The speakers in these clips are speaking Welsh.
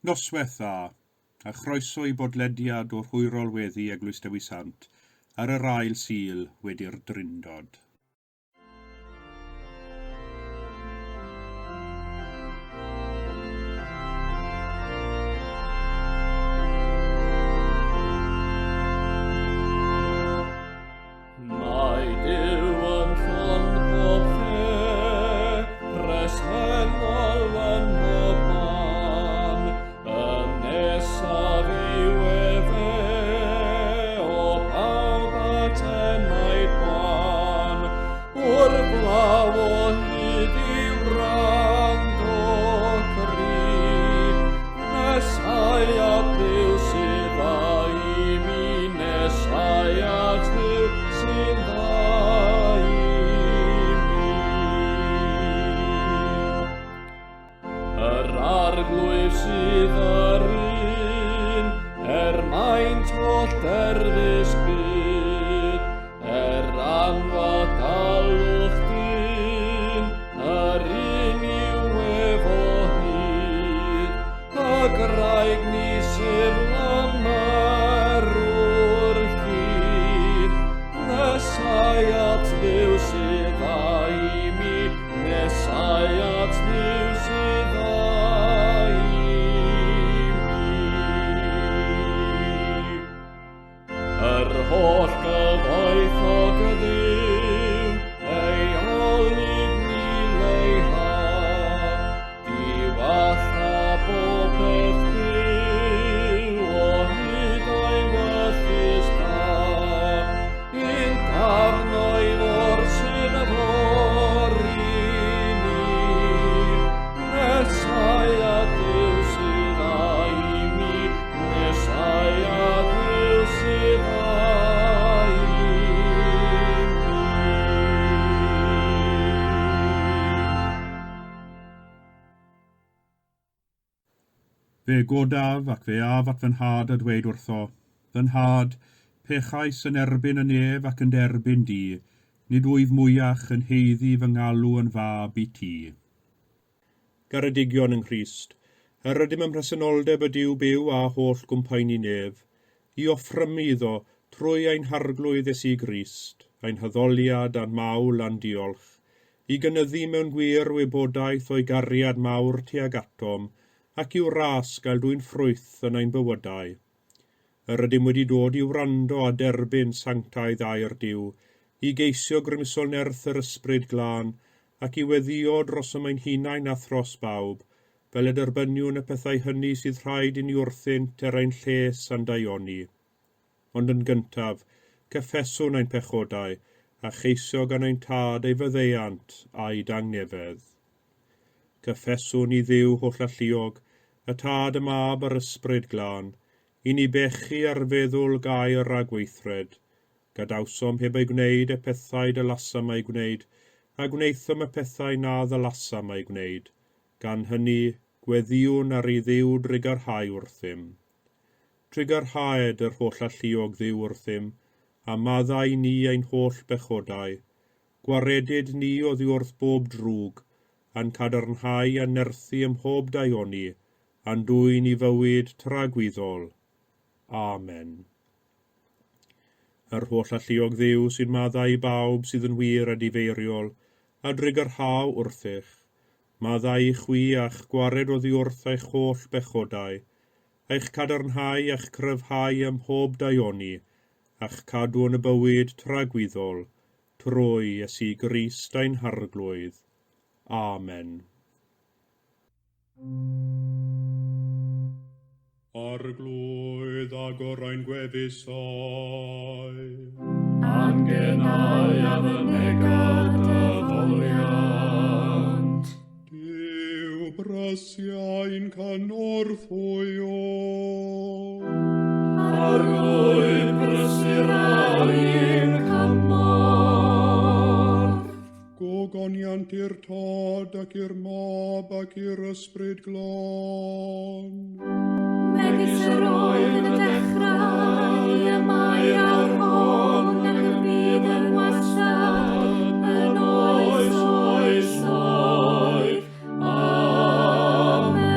Noswaith dda, a chroeso i bodlediad o'r hwyrol weddi Eglwys Dewi Sant ar yr ail Sul wedi'r Drindod. Mae Duw yn llond pob lle, presennol yn mhob man, yn nesaf yw efe, o bawb at enaid gwan, wrth law o hyd i wrando cri, nesau at Dduw sydd dda i mi, nesau at Dduw sydd dda i mi. Yr arglwydd sydd yr un, er maint holl derfysg byd, er anwadalwch dyn, yr un yw ef o hyd, y graig ni sef lamarwr hyd, nesau at Dduw sydd dda i mi, nesau at Dduw sydd dda i mi. Yr holl gyfoethog Dduw, ei olud ni leiha, diwalla bob peth byw, o hyd o'i wyllys da. Un darn o'i fôr sy'n fôr i ni, nesau at Dduw sydd dda i mi, nesau at Dduw sydd dda i mi. Fe godaf ac fe af at fy nhad a dweud wrtho, Fy nhad, pechais yn erbyn y nef ac yn dy erbyn di, nid wyf mwyach yn haeddu fy ngalw yn fab i ti. Garedigion yng Nghrist, yr ydym ym mhresenoldeb y Duw byw a holl gwmpaeni nef, i offrymu iddo, trwy ein Harglwydd Iesu Grist, ein haddoliad a'n mawl a'n diolch, i gynyddu mewn gwir wybodaeth o'i gariad mawr tuag atom, ac i'w ras gael dwyn ffrwyth yn ein bywydau. Yr ydym wedi dod i wrando a derbyn sanctaidd air Duw, i geisio grymusol nerth yr Ysbryd Glân, ac i weddïo drosom ein hunain a thros bawb, fel y derbyniwn y pethau hynny sydd rhaid i ni wrthynt er ein lles a'n daioni. Ond yn gyntaf, cyffeswn ein pechodau, a cheisio gan ein Tad ei faddeuant a'i dangnefedd. Cyffeswn i Dduw hollalluog, y Tad, y Mab a'r Ysbryd Glân, i ni bechu ar feddwl, gair a gweithred, Gadawsom heb eu gwneud y pethau dylasam eu gwneud, a gwnaethom y pethau na ddylasam eu gwneud. Gan hynny, gweddïwn ar i Dduw drugarhau wrthym. Trugarhaed yr Hollalluog Dduw wrthym, a maddau i ni ein holl bechodau. Gwaredid ni oddiwrth bob drwg, a'n cadarnhau a'n nerthu ym mhob daioni, a'n dwyn i fywyd tragwyddol. Amen. Yr holl alluog Dduw sy'n maddau i bawb sydd yn wir a difeiriol, a drugarhau wrthych. Maddau i chwi a'ch gwared oddiwrth eich holl bechodau, eich cadarnhau a'ch cryfhau ym mhob daioni, a'ch cadw yn y bywyd tragwyddol, trwy Iesu Grist ein Harglwydd. Amen. Arglwydd, agor ein gwefusau. A'n genau a fynega dy foliant. Duw brasiau'n cynorthwyo. Arglwydd, brysur ein cymorth. Gogoniant i'r Tad ac i'r Mab ac i'r Ysbryd Glân. Megis yr oedd yn y dechrau, y mae awr hon ac y bydd yn wastad, yn oes oesoedd. Amen.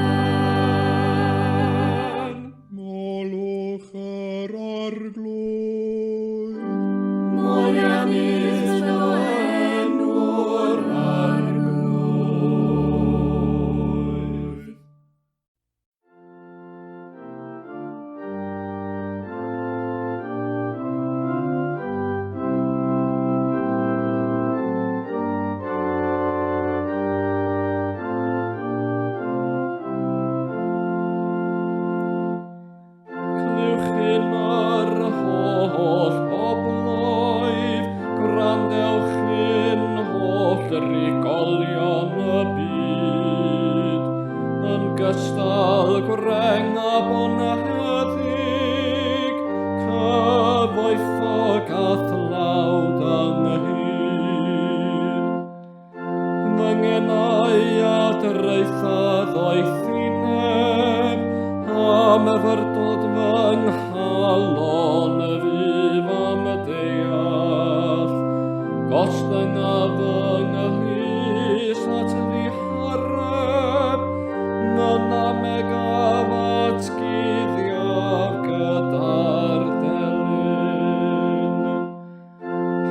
gwreng a bonheddig, cyfoethog a thlawd ynghyd. Fy ngenau a draetha ddoethineb, a myfyrdod fy nghalon fyf am deall. Gostynga fy nghlust at ddihareb, myna megaf atguddiaf gyda'r delyn.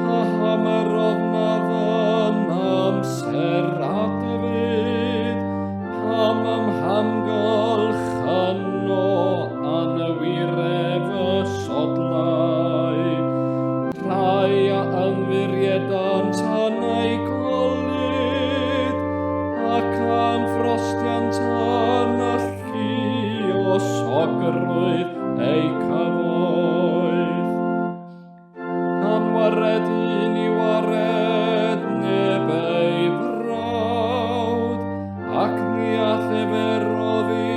Paham yr ofnaf yn amser adfyd, pam ym hamgylchyno anwiref y sodlau. Rhai a ymddiriedant yn eu golud, ac am ffrostiant yn y lluosogrwydd eu cyfoeth. Anwared un i wared neb ei frawd, ac ni all efe roddi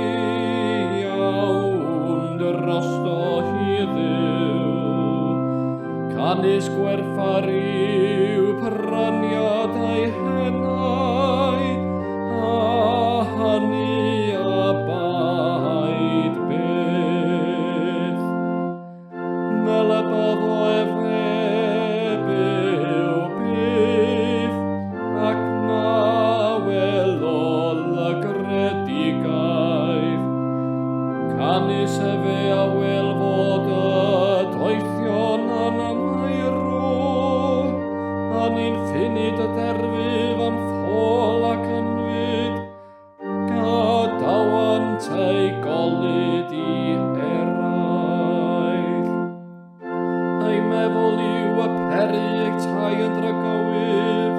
iawn drosto hi Dduw. Canys gwerthfawr yw pryniad ei henaid, a hynny a baid byth. Fel y byddo efe byw byth, ac na welo lygredigaeth. Canys efe a wel fod y doethion yn ymhaeru, yn inffinid y derfydd yn ffôl ac yn fyd, gadawant ei golud i eraill. Ei meddwl yw y peryg tai yn drygywydd,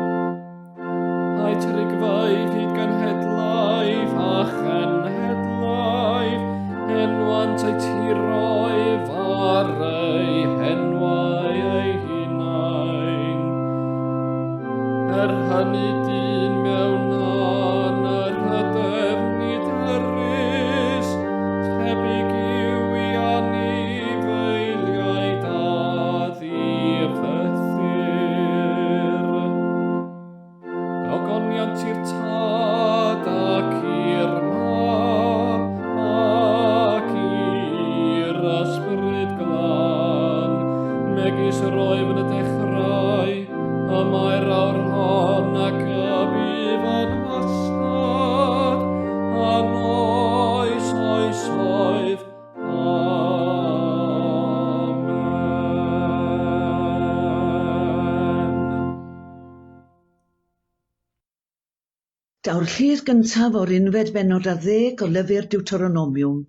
a'i trigfaidd hyd genhedlaeth a chenhedlaeth, enwant eu tiroedd ar eu henwau eu hunain. Er hynny dyn mewn anrhydedd nid erys, tebyg yw i anifeiliaid a ddifethir. Gogoniant i'r Tad ac i'r Mab ac i'r Ysbryd Glân, megis yr oedd yn y dechrau, y mae'r awr hon ac y bydd yn wastad, yn oes oesoedd. Amen. Daw'r llyfr gyntaf o'r unfed bennod ar ddeg o lyfr Deuteronomiwm,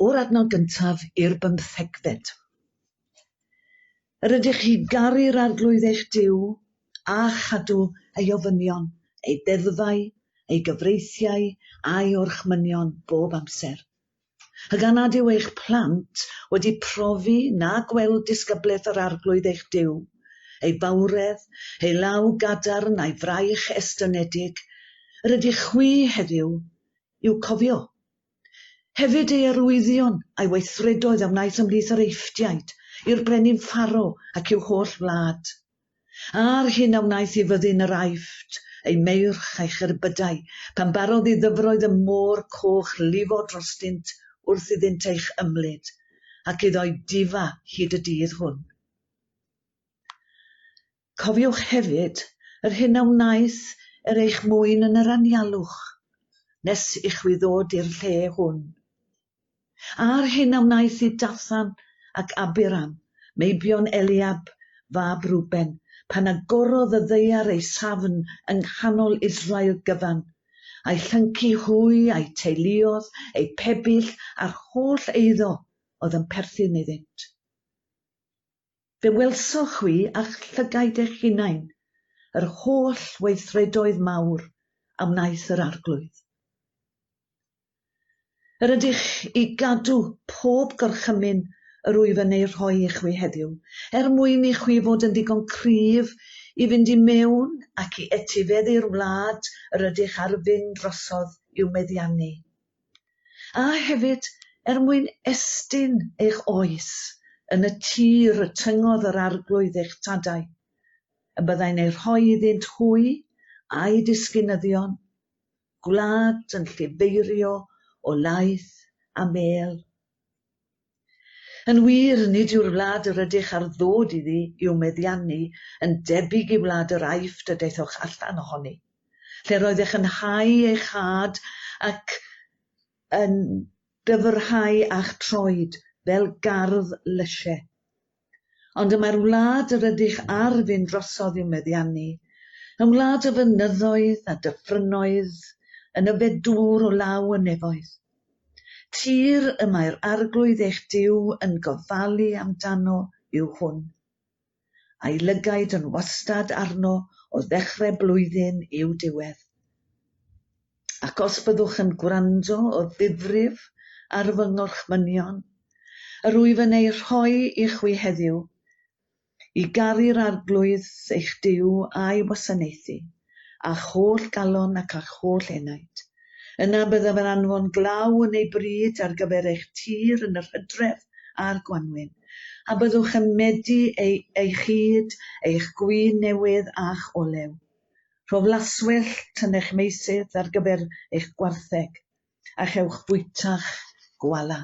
o'r adnod gyntaf i'r bymthegfed. Yr ydych chi garu'r Arglwydd eich Duw, a chadw ei ofynion, ei deddfau, ei gyfreithiau a'i orchmynion bob amser. A gan nad yw eich plant wedi profi na gweld disgyblaeth yr Arglwydd eich Duw, ei fawredd, ei law gadarn a'i fraich estynedig, yr ydych chwi heddiw i'w cofio. Hefyd ei arwyddion a'i weithredoedd a wnaeth ymhlith yr Eifftiaid, i'r brenin Pharo ac i'w holl wlad. A'r hyn a wnaeth i fyddin yr Aifft, ei meirch a'i cherbydau, pan barodd i ddyfroedd y môr coch lifo drostynt wrth iddynt eich ymlid, ac iddo'i difa hyd y dydd hwn. Cofiwch hefyd yr hyn a wnaeth er eich mwyn yn yr anialwch, nes i chwi ddod i'r lle hwn. A'r hyn a wnaeth i Dathan ac Abiram, meibion Eliab, fab Reuben, pan agorodd y ddaear ei safn yng nghanol Israel gyfan, a'i llyncu hwy a'i teuluodd, eu pebyll a'r holl eiddo oedd yn perthyn iddynt. Fe welsoch chwi a'ch llygaid eich hunain yr holl weithredoedd mawr a wnaeth yr Arglwydd. Yr ydych i gadw pob gorchymyn yr wyf yn ei rhoi i chwi heddiw, er mwyn i chwi fod yn ddigon cryf i fynd i mewn ac i etifeddu'r wlad yr ydych ar fynd drosodd i'w meddiannu. a hefyd er mwyn estyn eich oes yn y tir y tyngodd yr Arglwydd eich tadau, y byddai'n ei rhoi iddynt hwy a'u disgynyddion, gwlad yn llifeirio o laeth a mêl. Yn wir, nid yw'r wlad yr ydych ar ddod iddi i'w meddiannu yn debyg i wlad yr Aifft y daethoch allan ohoni, lle roeddech yn hau eich had ac yn dyfrhau â'ch troed fel gardd lysiau. Ond y mae'r wlad yr ydych ar fynd drosodd i'w meddiannu, yn wlad o fynyddoedd a dyffrynnoedd, yn yfed dŵr o law y nefoedd. Tir y mae'r Arglwydd eich Duw yn gofalu amdano yw hwn, a'i lygaid yn wastad arno o ddechrau blwyddyn i'w diwedd. Ac os byddwch yn gwrando o ddifrif ar fy ngorchmynion, yr wyf yn eu rhoi i chwi heddiw, i garu'r Arglwydd eich Duw a'i wasanaethu, â'ch holl galon ac â'ch holl enaid. Yna byddaf yn anfon glaw yn ei bryd ar gyfer eich tir yn yr hydref a'r gwanwyn, a byddwch yn medi ei, eich hud, eich gwin newydd a'ch olew. Rhof laswellt yn eich meysydd ar gyfer eich gwartheg, a chewch fwyta'ch gwala.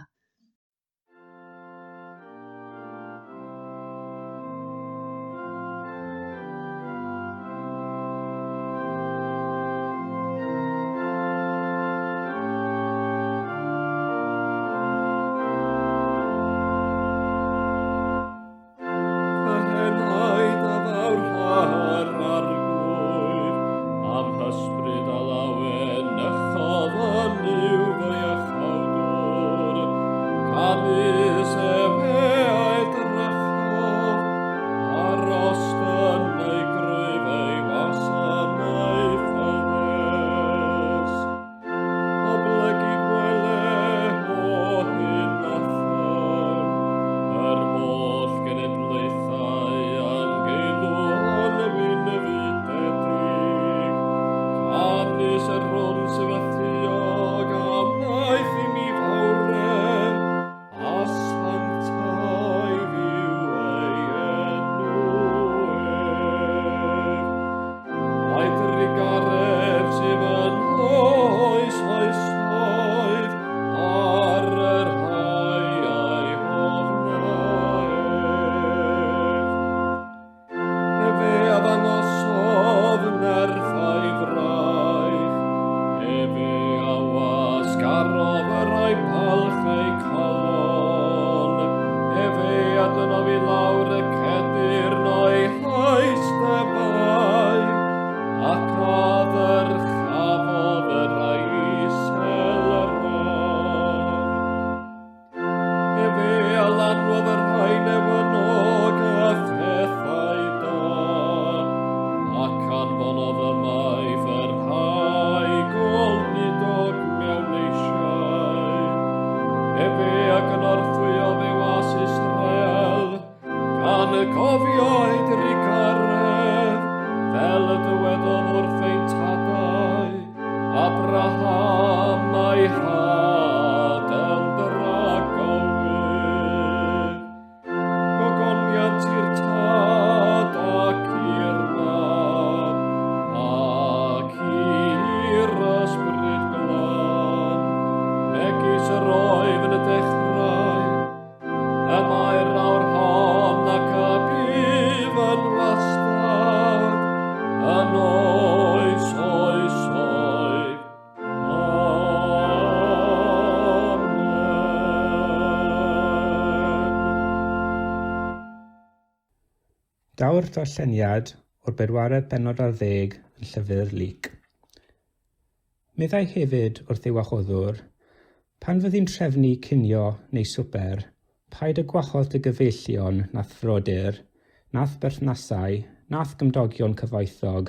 Fy henaid a fawrha'r Arglwydd, am hysbryd a lawenychodd yn Nuw fy iachawdwr. Canys efe a edrychodd ar ostyn ei grwyf ei wasanaeth ffyddus. Oblegid wele o hyn allan, yr holl genedlaethau am geilw yn wyneb fudedig. Canys yr hwn sydd alluog a wnaeth i mi fawredd, a sanctaidd yw ei enw ef. Ai drugaredd sydd yn oes oesoedd ar y rhai a'i hofna ef. Efe a ddangosodd nerth a'i fraich, efe a wasgarodd y rhai balch eu calon, efe a dynodd i lawr y cedyrn o'i haistebau, ac a ddyrchafodd y rhai isel yr ofn. Efe a lanwodd y rhai newynog â phethau da, ac anfonodd ymaith y rhai goludog mewn eisiau. Efe a gynorthwyodd ei was Israel, gan y cofio ei drugaredd, fel y dywedodd wrth ein tadau, Abraham a'i had yn dragywydd. Gogoniant i'r Tad ac i'r Mab ac i'r Ysbryd Glân, megis yr oedd yn y dechrau, Y mae'r awr hon ac y bydd yn wastad, yn oes oesoedd. Amen. Daw'r darlleniad o'r bedwaredd bennod ar ddeg yn llyfr Luc. Meddai hefyd wrth ei wahoddwr, Pan fyddi'n trefnu cinio neu swper, paid â gwahodd dy gyfeillion na'th frodyr, na'th berthnasau, na'th gymdogion cyfoethog,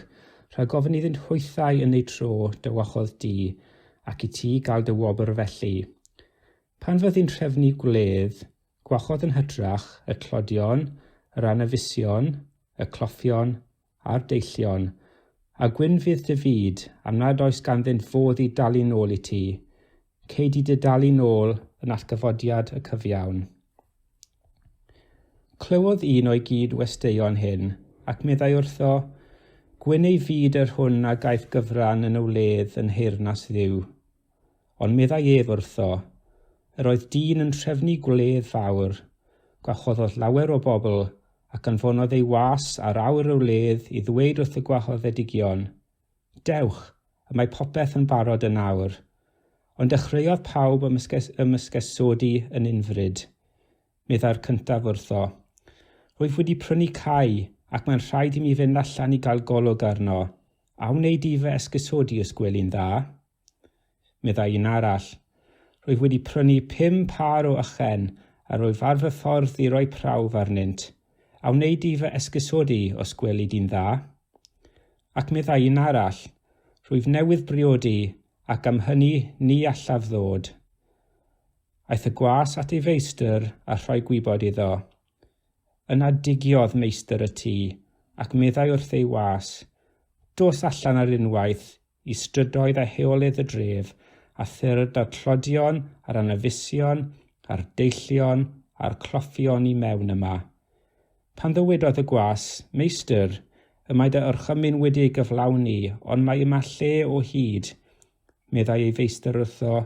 rhag ofn iddynt hwythau yn eu tro dy wahodd di, ac i ti gael dy wobr felly. Pan fyddi'n trefnu gwledd, gwahodd yn hytrach y tlodion, yr anafusion, y cloffion, a'r deillion, a gwyn fydd dy fyd am nad oes ganddynt fodd i dalu'n ôl i ti. Cei di dy dalu nôl yn atgyfodiad y cyfiawn. Clywodd un o'i gyd-westeion hyn, ac meddai wrtho, Gwyn ei fyd yr hwn a gaiff gyfran yn y wledd yn nheyrnas Dduw. Ond meddai ef wrtho, Yr oedd dyn yn trefnu gwledd fawr, gwahoddodd lawer o bobl, ac anfonodd ei was ar awr y wledd i ddweud wrth y gwahoddedigion, Dewch, y mae popeth yn barod yn awr. Ond dechreuodd pawb ymysgesodi yn unfryd. Meddai'r cyntaf wrtho, Rwyf wedi prynu cae, ac mae'n rhaid i mi fynd allan i gael golwg arno. A wnei di fy esgusodi os gweli'n dda? Meddai un arall, Rwyf wedi prynu 5 pâr o ychen, a rwyf ar fy ffordd i roi prawf arnynt. A wnei di fy esgusodi os gweli di'n dda? Ac meddai un arall, Rwyf newydd briodi, ac am hynny ni allaf ddod. Aeth y gwas at ei feistr a rhoi gwybod iddo. Yna digiodd meistr y tŷ, ac meddai wrth ei was, Dos allan ar unwaith i strydoedd a heolydd y dref, a thyrd â'r tlodion, a'r anafusion, a'r deillion, a'r cloffion i mewn yma. Pan ddywedodd y gwas, Meistr, y mae dy orchymyn wedi ei gyflawni, ond mae yma lle o hyd. Meddai ei feistr wrtho,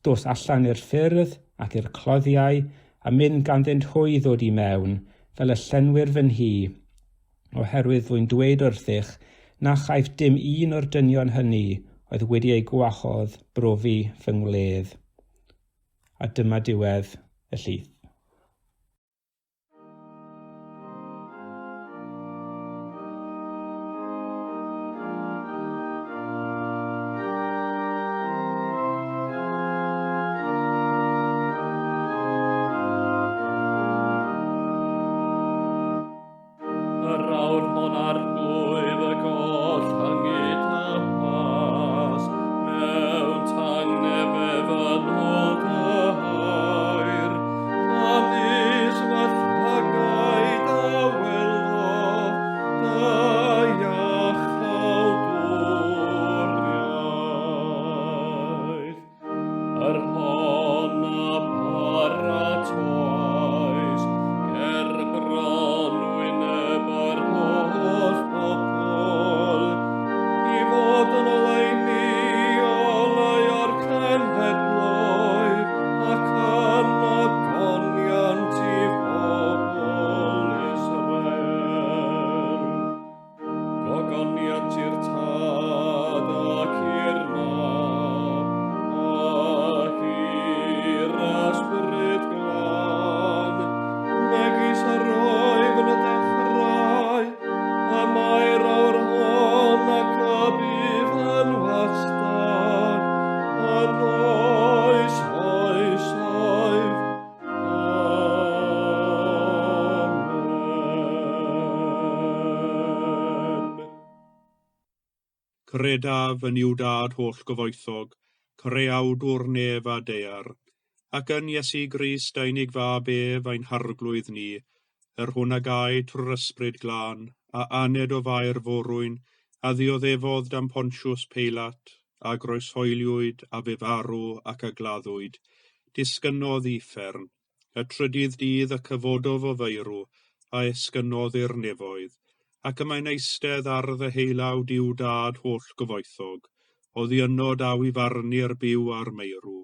Dos allan i'r ffyrdd ac i'r cloddiau, a mynd ganddynt hwy ddod i mewn, fel y llenwir fy nhŷ. Oherwydd rwy'n dweud wrthych, na chaiff dim un o'r dynion hynny oedd wedi eu gwahodd brofi fy ngwledd. A dyma diwedd y llith. Yr awr hon Arglwydd y gollyngu tapas, mewn tangnefedd yn ôl dy air, canys fy llygaid a welodd dy iachawdwriaeth. Yr hon a paratoais ger bron wyneb yr holl bobl, i fod yn oleuni oleuo'r cenhedloedd ac yn ogoniant i bobl Israel. Gogoniant i'r Tad ac i'r Mab ac i'r Ysbryd Glân, megis yr oedd yn y dechrau, y mae'r awr hon ac y bydd yn wastad, yn oes oesoedd. Amen. Credaf yn Nuw Dad holl-gyfoethog, creawdwr nef a daear, ac yn Iesu Grist ei unig fab ef ein harglwydd ni, yr hwn a gaed trwy'r Ysbryd Glân, a aned o Fair Forwyn, a ddioddefodd dan Pontius Peilat, a groeshoeliwyd, a fu farw ac a gladdwyd, disgynnodd i uffern, y trydydd dydd y cyfododd o feirw, a esgynnodd i'r nefoedd, ac y mae'n eistedd ar ddeheulaw Duw Dad holl-gyfoethog, oddi yno daw i farnu'r byw a'r meirw.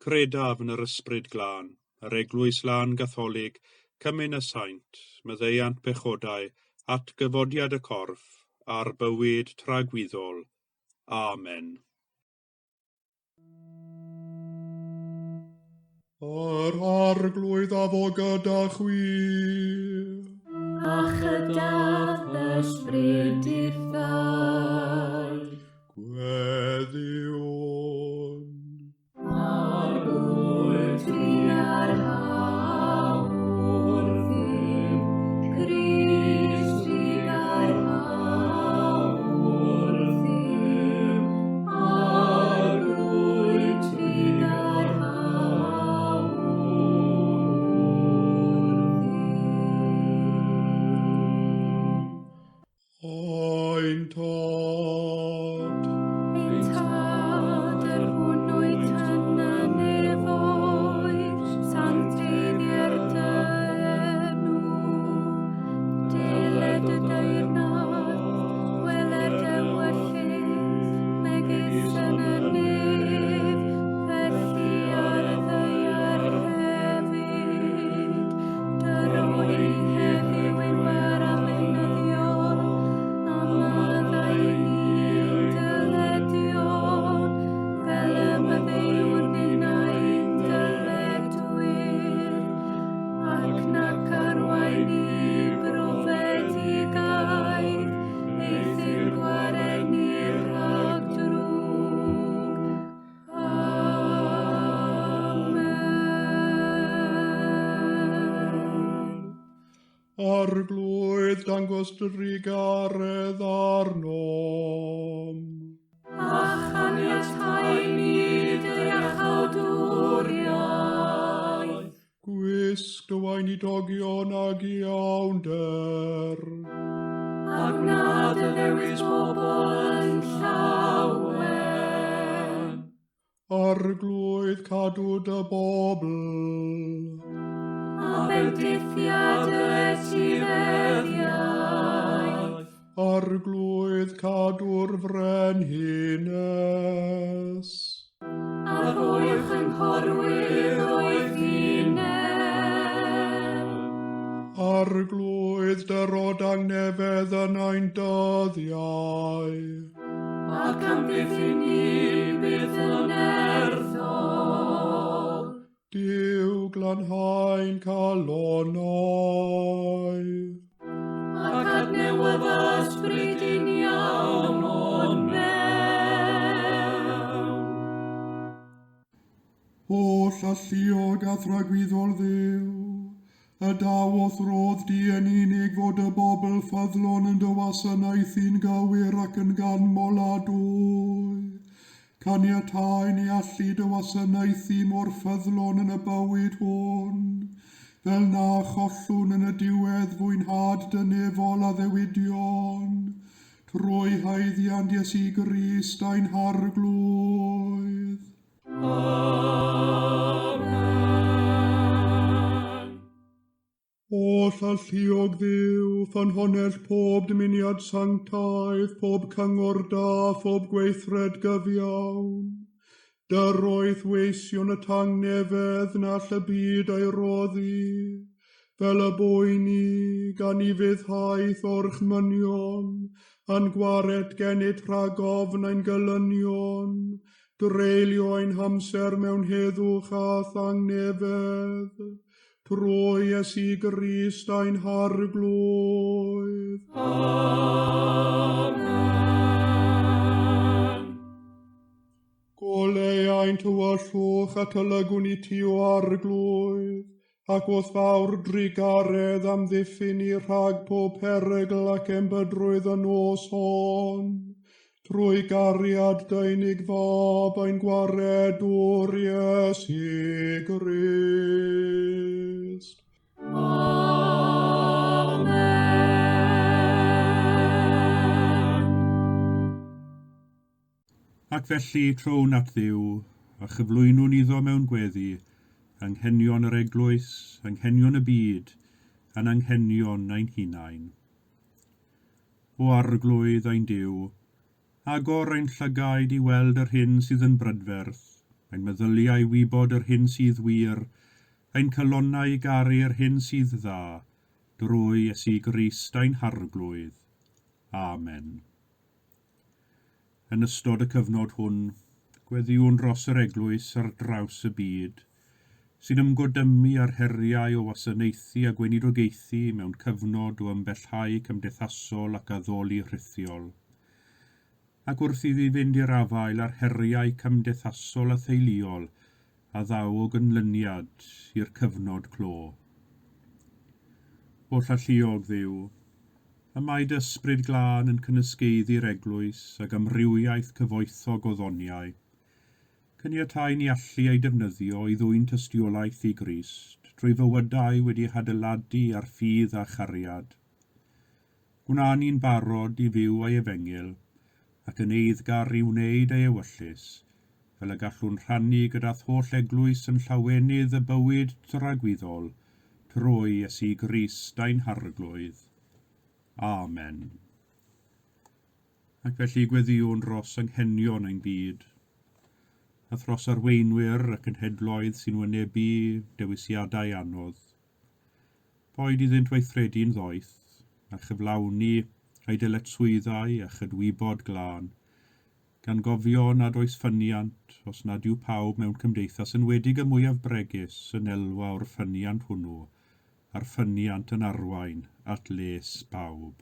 Credaf yn yr Ysbryd Glân, yr Eglwys Lân Gatholig, cymun y saint, maddeuant pechodau, atgyfodiad y corff, a'r bywyd tragwyddol. Amen. Yr Arglwydd a fo gyda chwi. A chyda ysbryd dithau. Gweddïwn. Arglwydd trugarha wrthym, Crist trugarha wrthym, Arglwydd trugarha wrthym. Ein Tad. Ein Tad, yr hwn wyt yn y Arglwydd, dangos drugaredd arnom. A chaniatáu ni dy iachawdwriaeth. Gwisg dy weinidogion ag iawnder. A gwna dy ddewis bobl yn llawen. Arglwydd, cadw dy bobl. A bendithiad y etifeddiaeth. Arglwydd, cadw'r frenhines. A rhoi chynghorwyr oedd uneb. Arglwydd, dyrod angnefedd yn ein dyddiau. Ac amddiffyn ni byth yn nerthol. Duw, glanhau'n calonnau. Ac adnewydda ysbryd un iawn o'n mewn. Holl alluog a thragwyddol Dduw, y daw o'th rodd di yn unig fod y bobl ffyddlon yn dy wasanaethu'n gywir ac yn ganmoladwy. Caniatáu ni allu dy wasanaethu mor ffyddlon yn y bywyd hwn, fel na chollwn yn y diwedd fwynhad dy nefol addewidion, trwy haeddiant Iesu Grist ein Harglwydd. Amen. Holl alluog Dduw, ffynhonnell pob dymuniad sanctaidd, pob cyngor da, phob gweithred gyfiawn. Dyroedd weision y tangnefedd na all y byd ei roddi, fel y boeni gan i fuddhaeth orchmynion, a'n gwared gennyt rhag ofn ein gelynion, dreulio ein hamser mewn heddwch a thangnefedd, trwy Iesu Grist ein Harglwydd. Amen. Goleuai'n tywyllwch a tylygwn i ti o Arglwydd, ac wrth fawr drugaredd amddiffyn ni rhag pob perygl ac embydrwydd y nos hon, trwy gariad dy unig fab ein gwaredwr Iesu Grist. Amen. Ac felly trown at Dduw, a chyflwynwn iddo mewn gweddi, anghenion yr eglwys, anghenion y byd, a'n anghenion ein hunain. O Arglwydd ein Duw, agor ein llygaid i weld yr hyn sydd yn brydferth, ein meddyliau i wybod yr hyn sydd wir, ein calonnau i garu'r hyn sydd dda, drwy Iesu Grist ein Harglwydd. Amen. Yn ystod y cyfnod hwn, gweddïwn dros yr eglwys ar draws y byd, sy'n ymgodymu ar heriau o wasanaethu a gweinidogaethu mewn cyfnod o ymbellhau cymdeithasol ac addoli rhithiol. Ac wrth iddi fynd i'r afael ar heriau cymdeithasol a theuluol a ddaw o ganlyniad i'r cyfnod clo. Holl alluog Dduw, y mae dy ysbryd glân yn cynysgaeddu'r eglwys ag amrywiaeth cyfoethog o ddoniau. Caniatáu ni allu ei defnyddio i ddwyn tystiolaeth i Grist trwy fywydau wedi hadeiladu ar ffydd a chariad. Gwna ni'n barod i fyw ei efengyl ac yn eiddgar i wneud ei ewyllys, fel y gallwn rhannu gyda'r holl eglwys yn llawenydd y bywyd tragwyddol trwy Iesu Grist ein Harglwydd. Amen. Ac felly gweddïwn dros anghenion ein byd, a thros arweinwyr y cenhedloedd sy'n wynebu dewisiadau anodd. Boed iddynt weithredu'n ddoeth, a chyflawni eu dyletswyddau a chydwybod glân, gan gofio nad oes ffyniant os nad yw pawb mewn cymdeithas enwedig y mwyaf bregus yn elwa o'r ffyniant hwnnw, a'r ffyniant yn arwain at les pawb.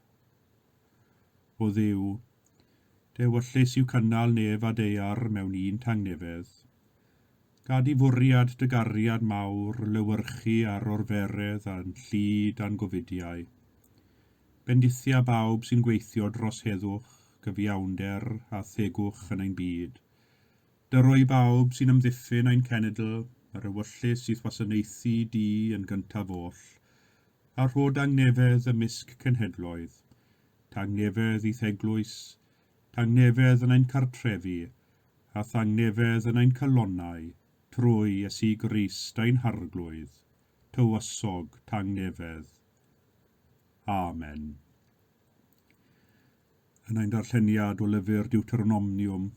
O Dduw, dy ewyllys yw cynnal nef a daear mewn un tangnefedd. Gad i fwriad dy gariad mawr lewyrchu ar orferedd a'n llid a'n gofidiau. Bendithia bawb sy'n gweithio dros heddwch, gyfiawnder a thegwch yn ein byd. Dyro i bawb sy'n amddiffyn ein cenedl, yr ewyllys i'th wasanaethu di yn gyntaf oll, a rho dangnefedd ymysg cenhedloedd, tangnefedd i'th eglwys, tangnefedd yn ein cartrefi, a thangnefedd yn ein calonnau, trwy Iesu Grist ein Harglwydd, tywysog tangnefedd. Amen. Yn ein darlleniad o lyfr Deuteronomium,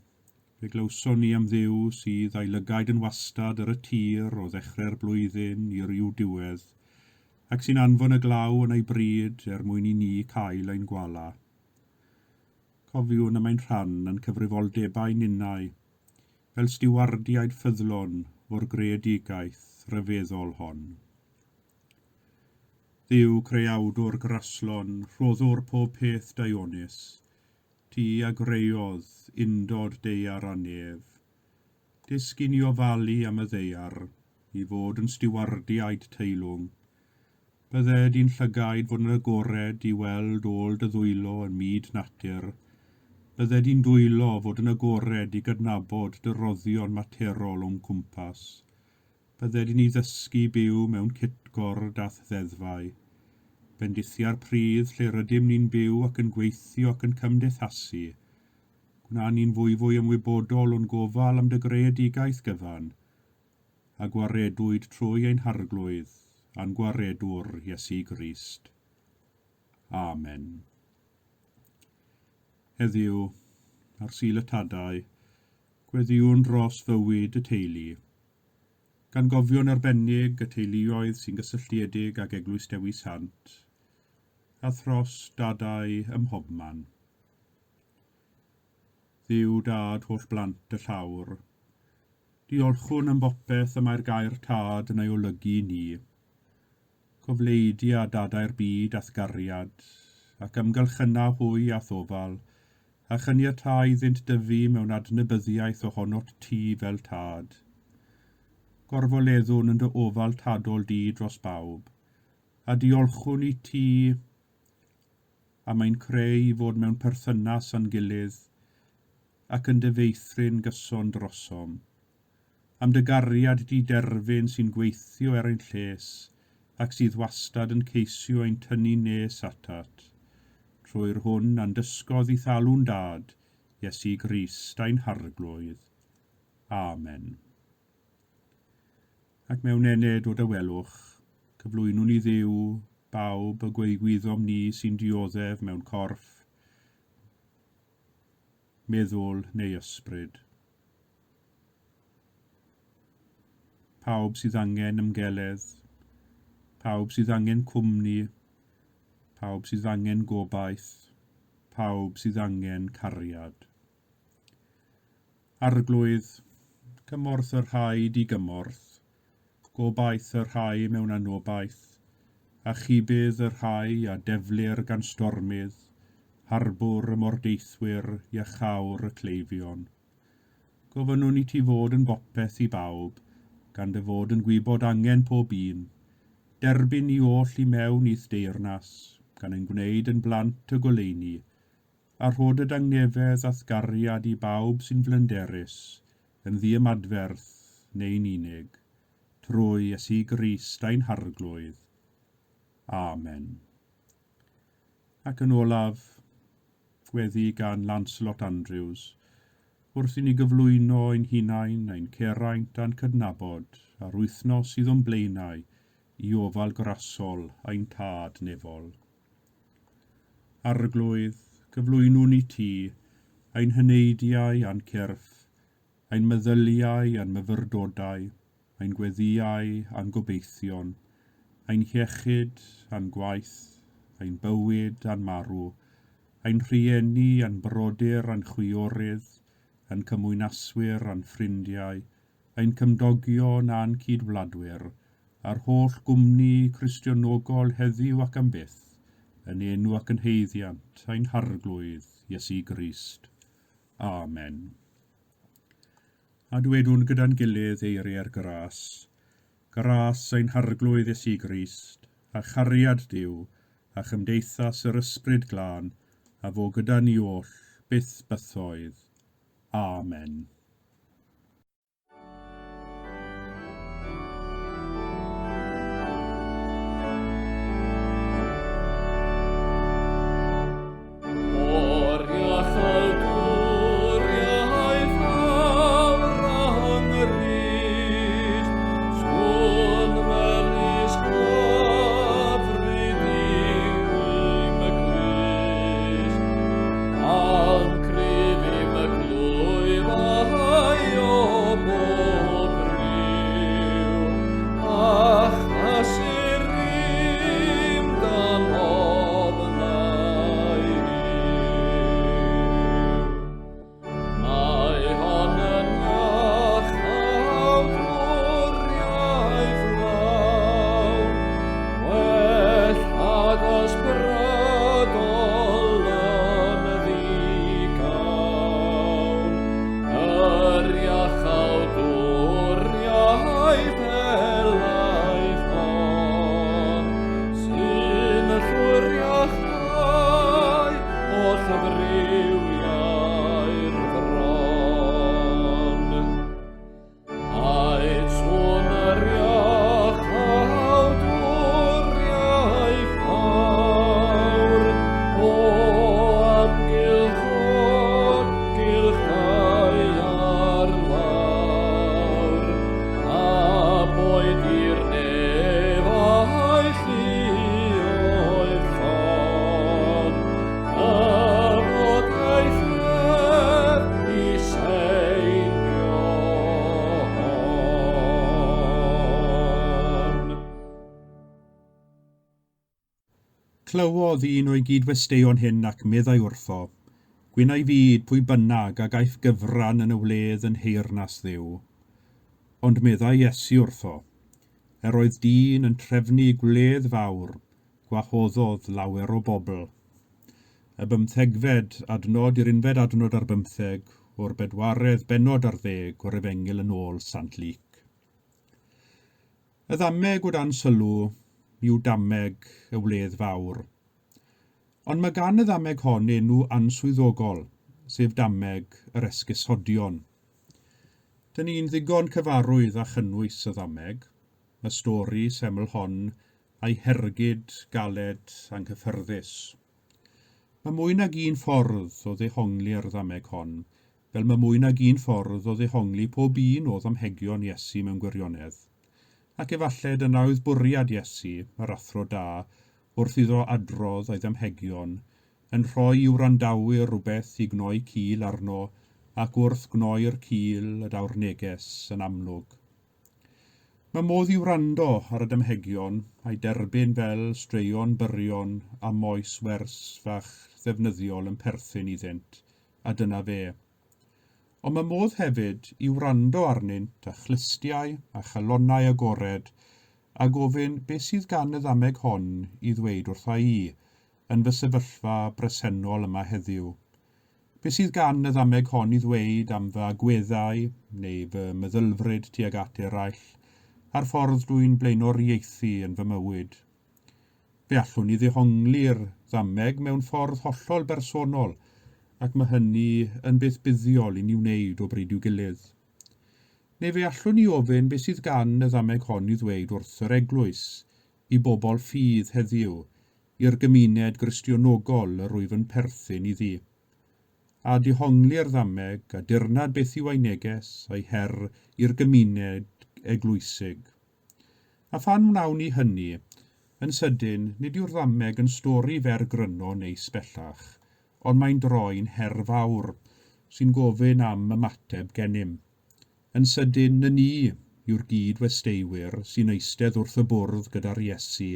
fe glywson ni am Dduw sydd a'i lygaid yn wastad ar y tir o ddechrau'r blwyddyn i ryw diwedd, ac sy'n anfon y glaw yn ei bryd er mwyn i ni cael ein gwala. Cofiwn am ein rhan yn cyfrifoldebau ninnau, fel stiwardiaid ffyddlon o'r greadigaeth ryfeddol hon. Dduw creawdwr graslon, rhoddwr pob peth daionus, ti a greodd undod daear a nef. Dysg i ni ofalu am y ddaear, i fod yn stiwardiaid teilwng. Bydded i'n llygaid fod yn agored i weld ôl dy ddwylo yn myd natur. Bydded i'n dwylo fod yn agored i gydnabod dy roddion materol o'n cwmpas. Bydded i ni ddysgu byw mewn cytgord a'th ddeddfau. Bendithia'r pridd lle rydym ni'n byw ac yn gweithio ac yn cymdeithasu. Gwna ni'n fwyfwy ymwybodol o'n gofal am dy greadigaeth gyfan, a gwaredwyd trwy ein Harglwydd a'n Gwaredwr Iesu Grist. Amen. Heddiw, ar Sul y Tadau, gweddïwn dros fywyd y teulu, gan gofio'n arbennig y teuluoedd sy'n gysylltiedig ag Eglwys Dewi Sant, a thros dadau ym mhobman. Dduw Dad holl blant y llawr, diolchwn am bopeth y mae'r gair Tad yn ei olygu i ni. Cofleidia dadau'r byd a'th gariad, ac ymgylchyna hwy a'th ofal, a chaniatâ iddynt dyfu mewn adnabyddiaeth ohonot ti fel tad. Gorfoleddwn yn dy ofal tadol di dros bawb, a diolchwn i ti am ein creu i fod mewn perthynas â'n gilydd ac yn dy feithrin gyson drosom. Am dy gariad di-derfyn sy'n gweithio er ein lles ac sydd wastad yn ceisio ein tynnu nes atat, trwy'r hwn a'n dysgodd i'th alw'n Dad, Iesu Grist ein Harglwydd. Amen. Ac mewn ennyd o dawelwch, cyflwynwn i Dduw bawb y gweigwyddom ni sy'n dioddef mewn corff, meddwl neu ysbryd. Pawb sydd angen ymgeledd, pawb sydd angen cwmni, pawb sydd angen gobaith, pawb sydd angen cariad. Arglwydd, cymorth y rhai digymorth, gobaith y rhai mewn anobaith, a chybydd y rhai a deflir gan stormydd, harbwr y mordeithwyr, iachawr y cleifion. Gofynnwn i ti fod yn bopeth i bawb, gan dy fod yn gwybod angen pob un. Derbyn ni oll i mewn i'th deyrnas, gan ein gwneud yn blant y goleuni, a rho dy dangnefedd a'th gariad i bawb sy'n flinderus, yn ddiymadferth neu'n unig, trwy Iesu Grist ein Harglwydd. Amen. Ac yn olaf, gweddi gan Lancelot Andrewes, wrth i ni gyflwyno ein hunain, ein ceraint a'n cydnabod ar wythnos sydd o'n blaenau i ofal grasol ein Tad nefol. Arglwydd, cyflwynwn i ti ein heneidiau a'n cyrff, ein meddyliau a'n myfyrdodau, ein gweddïau a'n gobeithion, ein hiechyd a'n gwaith, ein bywyd a'n marw, ein rhieni a'n brodyr a'n chwiorydd, ein cymwynaswyr a'n ffrindiau, ein cymdogion a'n cyd-wladwyr, a'r holl gwmni Cristionogol heddiw ac am byth, yn enw ac yn haeddiant ein Harglwydd Iesu Grist. Amen. A dwedwn gyda'n gilydd eiriau'r gras. Gras ein Harglwydd Iesu Grist, a chariad Duw, a chymdeithas yr Ysbryd Glân, a fo gyda ni oll, byth bythoedd. Amen. Clywodd un o'i gyd-westeion hyn ac meddai wrtho, Gwyn a'i fyd pwy bynnag a gaiff gyfran yn y wledd yn nheyrnas Dduw. Ond meddai Iesu wrtho, Er oedd dyn yn trefnu gwledd fawr, gwahoddodd lawer o bobl. Y bymthegfed adnod i'r unfed adnod ar bymtheg o'r bedwaredd bennod ar ddeg o'r Efengyl yn ôl Sant Luc. Y ddameg o dan sylw yw dameg y wledd fawr. Ond mae gan y ddameg hon enw answyddogol, sef dameg yr esgusodion. Dyn ni'n ddigon cyfarwydd â chynnwys y ddameg, y stori seml hon a'i hergyd galed anghyffyrddus. Mae mwy nag un ffordd o ddehongli'r ddameg hon, fel mae mwy nag un ffordd o ddehongli pob un o ddamhegion Iesu mewn gwirionedd. Ac efallai dyna oedd bwriad Iesu, yr athro da, wrth iddo adrodd ei ddamhegion, yn rhoi i'w wrandawyr rywbeth i gnoi cil arno, ac wrth gnoi'r cil y daw'r neges yn amlwg. Mae modd i wrando ar y damhegion a'i derbyn fel straeon byrion a moes wers fach ddefnyddiol yn perthyn iddynt, a dyna fe. Ond mae modd hefyd i wrando arnynt â chlustiau a chalonnau agored a gofyn beth sydd gan y ddameg hon i ddweud wrtha i yn fy sefyllfa bresennol yma heddiw. Beth sydd gan y ddameg hon i ddweud am fy agweddau neu fy meddylfryd tuag at eraill a'r ffordd dw i'n blaenoriaethu yn fy mywyd. Fe allwn ni ddehongli'r ddameg mewn ffordd hollol bersonol, ac mae hynny yn beth buddiol i ni wneud o bryd i'w gilydd. Neu fe allwn ni ofyn beth sydd gan y ddameg hon i ddweud wrth yr eglwys, i bobl ffydd heddiw, i'r gymuned Gristionogol yr wyf yn perthyn iddi. A dehongli'r ddameg a dirnad beth yw ei neges a'i her i'r gymuned eglwysig. A phan wnawn ni hynny, yn sydyn, nid yw'r ddameg yn stori fer gryno neis bellach, ond mae'n droi'n her fawr, sy'n gofyn am ymateb gennym. Yn sydyn, y ni yw'r gyd-westeiwyr sy'n eistedd wrth y bwrdd gyda'r Iesu,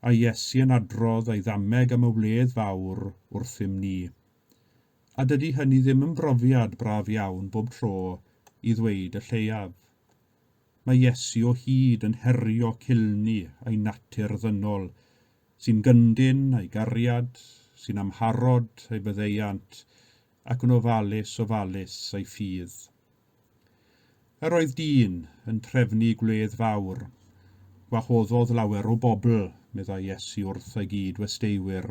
a Iesu yn adrodd ei ddameg am y wledd fawr wrthym ni. A dydy hynny ddim yn brofiad braf iawn bob tro, i ddweud y lleiaf. Mae Iesu o hyd yn herio culni a'i natur ddynol, sy'n gyndyn a'i gariad, sy'n amharod ei faddeuant, ac yn ofalus ofalus a'i ffydd. Yr oedd dyn yn trefnu gwledd fawr. Gwahoddodd lawer o bobl, meddai Iesu wrth ei gyd-westeiwyr.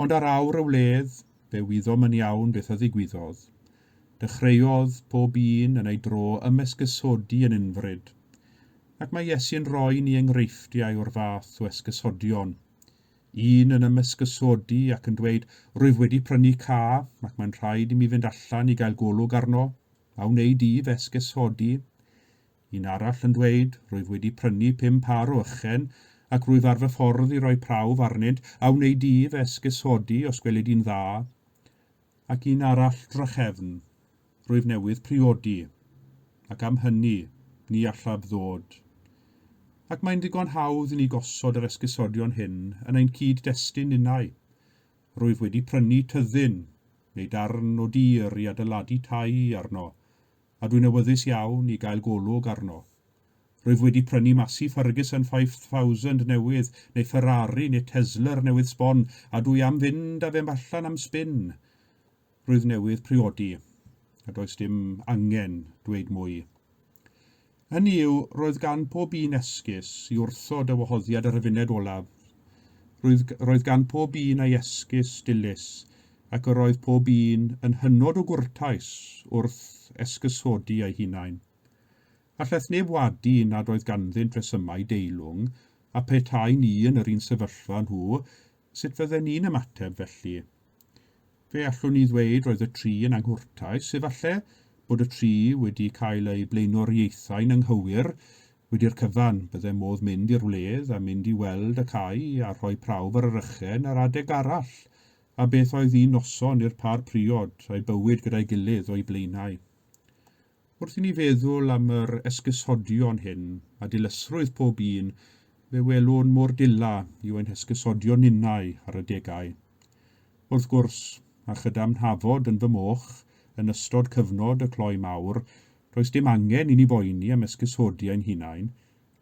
Ond ar awr y wledd, fe wyddom yn iawn beth a ddigwyddodd. Dechreuodd pob un yn ei dro ymesgusodi yn unfryd. Ac mae Iesu yn rhoi ni enghreifftiau o'r fath o esgusodion. Un yn ymesgusodi ac yn dweud, Rwyf wedi prynu ca, ac mae'n rhaid i mi fynd allan i gael golwg arno. A wnei di fy esgusodi? Un arall yn dweud, Rwyf wedi prynu pum pâr o ychen, ac rwyf ar fy ffordd i roi prawf arnynt, a wnei di fy esgusodi os gweli di'n dda? Ac un arall drachefn, Rwyf newydd priodi, ac am hynny ni allaf ddod. Ac mae'n ddigon hawdd i ni gosod yr esgusodion hyn yn ein cyd-destun ninnau. Rwyf wedi prynu tyddyn, neu darn o dir i adeiladu tai arno, a dwi'n awyddus iawn i gael golwg arno. Rwyf wedi prynu Massey Ferguson 5000 newydd, neu Ferrari neu Tesler newydd sbon, a dwi am fynd â fe allan am sbin. Rwyf newydd priodi, a does dim angen dweud mwy. Hynny yw, roedd gan pob un esgus i wrthod y wahoddiad ar y funud olaf. Roedd, roedd gan pob un ei esgus dilys, ac yr oedd pob un yn hynod o gwrtais wrth esgusodi eu hunain. Alleth neb wadu nad oedd ganddynt resymau deilwng, a petai ni yn yr un sefyllfa nhw, sut fydden ni'n ymateb felly? Fe allwn ni ddweud roedd y tri yn anghwrtais, efallai bod y tri wedi cael eu blaenoriaethau'n anghywir. Wedi'r cyfan, bydde modd mynd i'r wledd a mynd i weld y cae a rhoi prawf ar yr ychen ar adeg arall, a beth oedd un noson i'r pâr priod a'u bywyd gyda'i gilydd o'u blaenau. Wrth i ni feddwl am yr esgusodion hyn a dilysrwydd pob un, fe welwn mor dila yw ein hesgusodion ninnau ar adegau. Wrth gwrs, a chyda'm nhafod yn fy moch yn ystod cyfnod y cloi mawr, does dim angen i ni boeni am esgusodi ein hunain.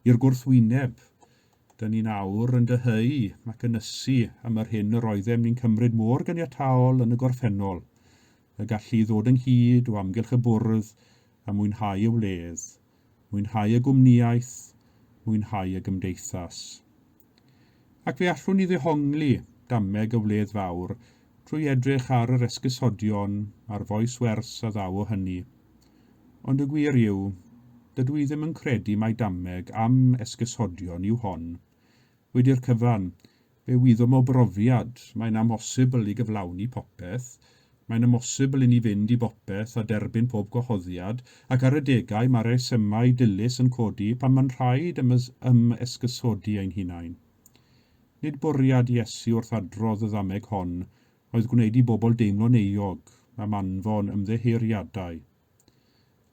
I'r gwrthwyneb, dyn ni'n awr yn dyheu ac yn ysu am yr hyn yr oeddem ni'n cymryd mor ganiataol yn y gorffennol, y gallu i ddod ynghyd o amgylch y bwrdd a mwynhau y wledd, mwynhau y gwmnïaeth, mwynhau y gymdeithas. Ac fe allwn ni ddehongli dameg y wledd fawr trwy edrych ar yr esgusodion a'r foes wers a ddaw o hynny. Ond y gwir yw, dydw i ddim yn credu mai dameg am esgusodion yw hon. Wedi'r cyfan, fe wyddom o brofiad, mae'n amhosibl i gyflawni popeth, mae'n amhosibl i ni fynd i bopeth a derbyn pob gwahoddiad, ac ar adegau mae rhesymau dilys yn codi pan mae'n rhaid ymesgusodi ein hunain. Nid bwriad Iesu wrth adrodd y ddameg hon oedd gwneud i bobl deimlo'n euog am anfon ymddiheuriadau.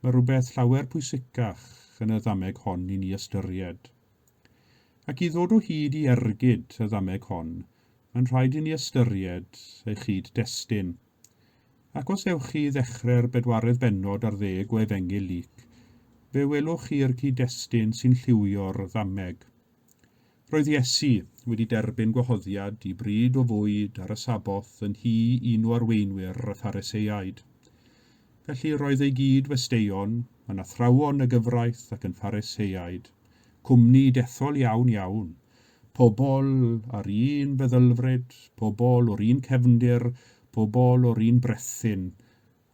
Mae rhywbeth llawer pwysicach yn y ddameg hon i ni ystyried. Ac i ddod o hyd i ergyd y ddameg hon, mae'n rhaid i ni ystyried ei chyd-destun. Ac os ewch chi i ddechrau'r bedwaredd bennod ar ddeg o Efengyl Luc, fe welwch chi'r cyd-destun sy'n lliwio'r ddameg. Roedd Iesu wedi derbyn gwahoddiad i bryd o fwyd ar y Saboth yn nhŷ un o arweinwyr y Pharisëaid. Felly roedd ei gyd-westeion yn athrawon y gyfraith ac yn Phariseaid. Cwmni dethol iawn iawn. Pobl â'r un feddylfryd, pobl o'r un cefndir, pobl o'r un brethyn,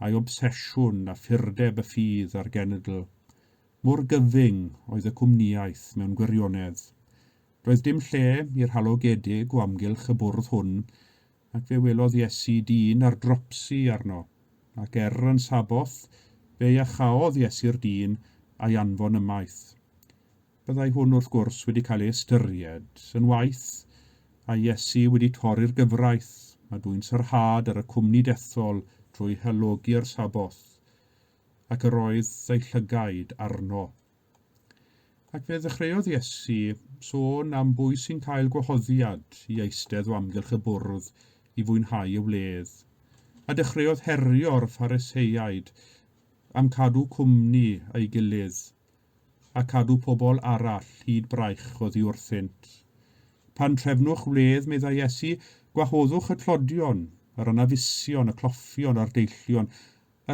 a'i obsesiwn a phurdeb y ffydd a'r genedl. Mor gyfyng oedd y cwmnïaeth mewn gwirionedd. Doedd dim lle i'r halogedig o amgylch y bwrdd hwn, ac fe welodd Iesu dyn ar dropsi arno, ac er yn Saboth, fe iachaodd Iesu'r dyn a'i anfon ymaith. Byddai hwn wrth gwrs wedi cael ei ystyried yn waith, a Iesu wedi torri'r gyfraith a dwyn sarhad ar y cwmni dethol trwy halogi'r Saboth, ac yr oedd ei llygaid arno. Ac fe ddechreuodd Iesu sôn am bwy sy'n cael gwahoddiad i eistedd o amgylch y bwrdd i fwynhau y wledd. A dechreuodd herio'r Phariseiaid am cadw cwmni ei gilydd, a cadw pobl arall hyd braich oddi wrthynt. Pan trefnwch wledd, meddai Iesu, gwahoddwch y tlodion, yr anafusion, y cloffion a'r deillion,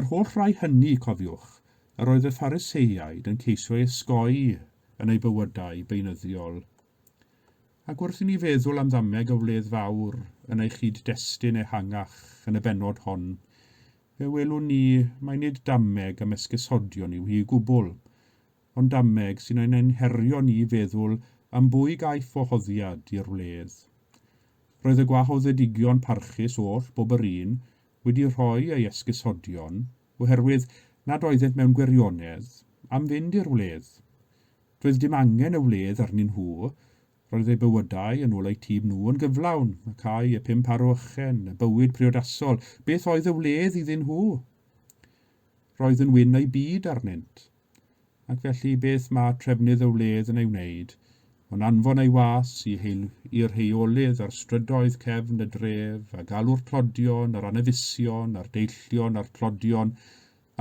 yr holl rai hynny, cofiwch. yr oedd y Phariseiaid yn ceisio ei osgoi yn eu bywydau beunyddiol. Ac wrth i ni feddwl am ddameg y wledd fawr yn ei chyd-destun ehangach yn y bennod hon, fe welwn ni mai nid dameg am esgusodion yw hi o gwbl, ond dameg sy'n ein herio ni i feddwl am bwy gaiff wahoddiad i'r wledd. Roedd y gwahoddedigion parchus oll, bob yr un, wedi rhoi ei esgusodion, oherwydd nad oeddent mewn gwirionedd am fynd i'r wledd. Doedd dim angen y wledd arnyn nhw, roedd eu bywydau yn ôl eu tîm nhw yn gyflawn, y cae, y pum pâr o ychen, y bywyd priodasol, beth oedd y wledd iddyn nhw? Roedd yn wyn eu byd arnynt. Ac felly beth mae trefnydd y wledd yn ei wneud, ond anfon ei was i i'r heolydd ar strydoedd cefn y dref, a galw'r tlodion, yr anafusion, a'r deillion, a'r tlodion,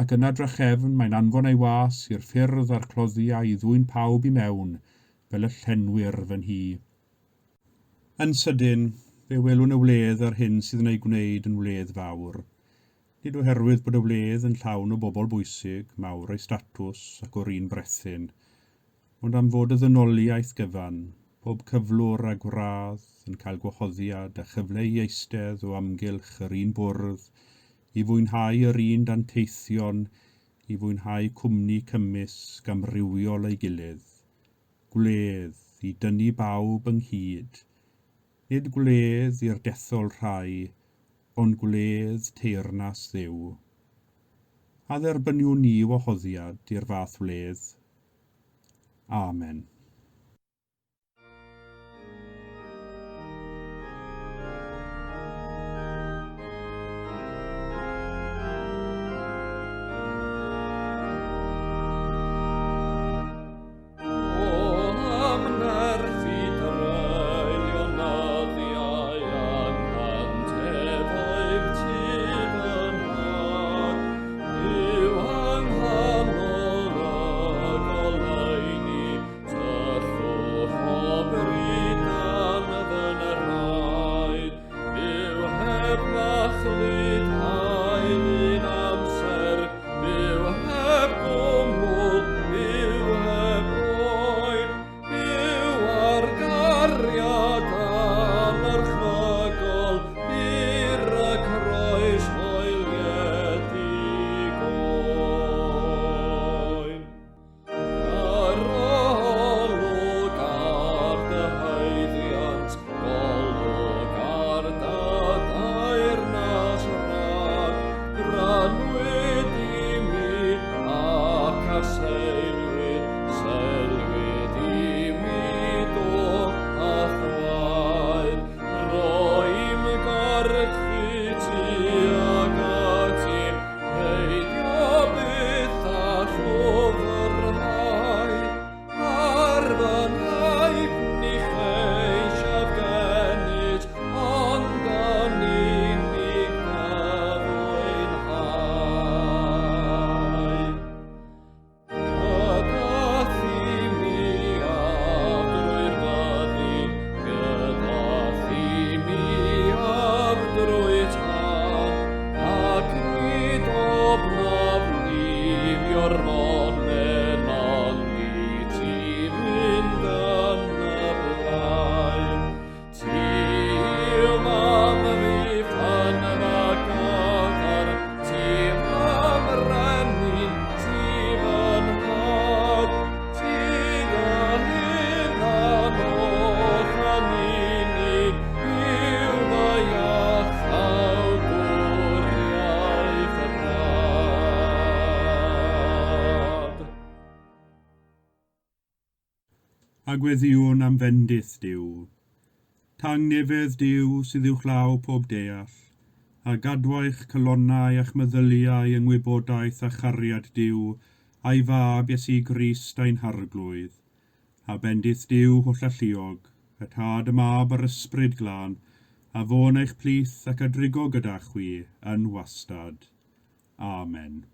ac yna drachefn mae'n anfon ei was i'r ffyrdd a'r cloddiau i ddwyn pawb i mewn, fel y llenwir fy nhŷ. Yn sydyn, fe welwn y wledd a'r hyn sydd yn ei gwneud yn wledd fawr. Nid oherwydd bod y wledd yn llawn o bobl bwysig, mawr eu statws ac o'r un brethyn, ond am fod y ddynoliaeth gyfan, pob cyflwr a gwradd, yn cael gwahoddiad a chyfle i eistedd o amgylch yr un bwrdd, i fwynhau yr un danteithion, i fwynhau cwmni cymysg amrywiol ei gilydd. Gwledd i dynnu bawb ynghyd. Nid gwledd i'r dethol rhai, ond gwledd teyrnas Dduw. A dderbyniwn ni wahoddiad i'r fath wledd? Amen. A gweddïwn am fendith Duw. Tangnefedd Duw sydd uwchlaw pob deall, a gadwaich calonnau a'ch meddyliau yng ngwybodaeth a chariad Duw a'i Fab Iesu Grist ein Harglwydd. A bendith Duw hollalluog, y Tad, y Mab a'r Ysbryd Glân, a fo'n eich plith ac a drigo gyda chwi yn wastad. Amen.